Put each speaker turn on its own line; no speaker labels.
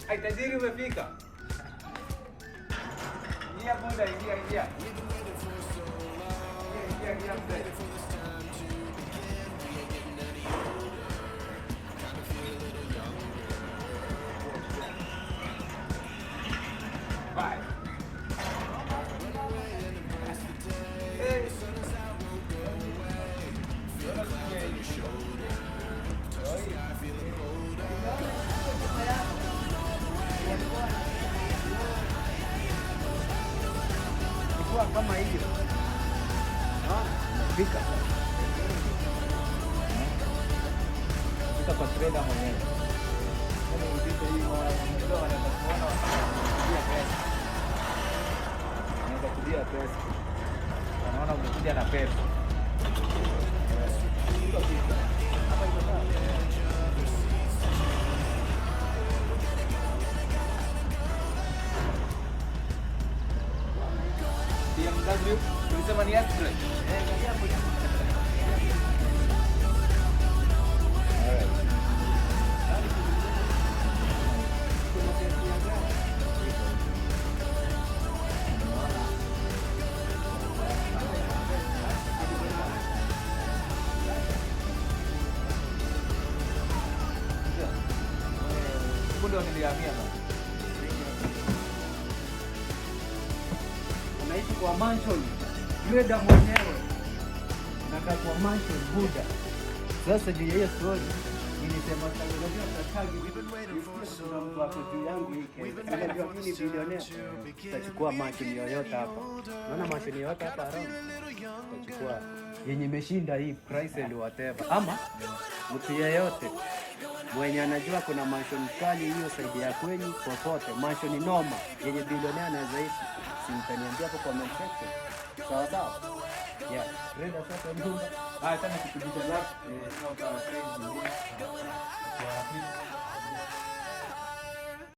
Ai, tajiri umefika. Ingia buda, ingia ingia. Ingia ingia ingia mzee. Bye. Hey.
Ilikuwa kama hiyo. Naona fika sasa.
Fika kwa trader mwenyewe. Kama uvite hii unajua wanaweza kuona wakakuibia pesa. Wanaweza kuibia pesa. Wanaona umekuja na pesa.
Hapa iko sawa.
BMW tulisema ni S-Drive.
Eh, angalia hapo nyuma.
Alright.
Kuna sehemu ya gari.
Unaona? Ndio. Huku ndio nilihamia bana.
Unaishi kwa mansion. Greda mwenyewe. Nakaa kwa mansion buda. Sasa juu ya hiyo story nilisema unajua tatagi kuna mtu ako juu yangu hii Kenya. Unajua mimi ni bilionea. Tutachukua mansion yoyote hapa. Unaona mansion yoyote hapa around? Tutachukua yenye imeshinda hii price and whatever. Ama mtu yeyote mwenye anajua kuna mansion kali hiyo side ya kwenyu popote, mansion noma yenye bilionea anaweza ishi, si mtaniambia hapo comment section. Sawa sawa? Yeah. Renda sasa nyumba.
Ah, sasa nikikujuza lap, eh, crazy.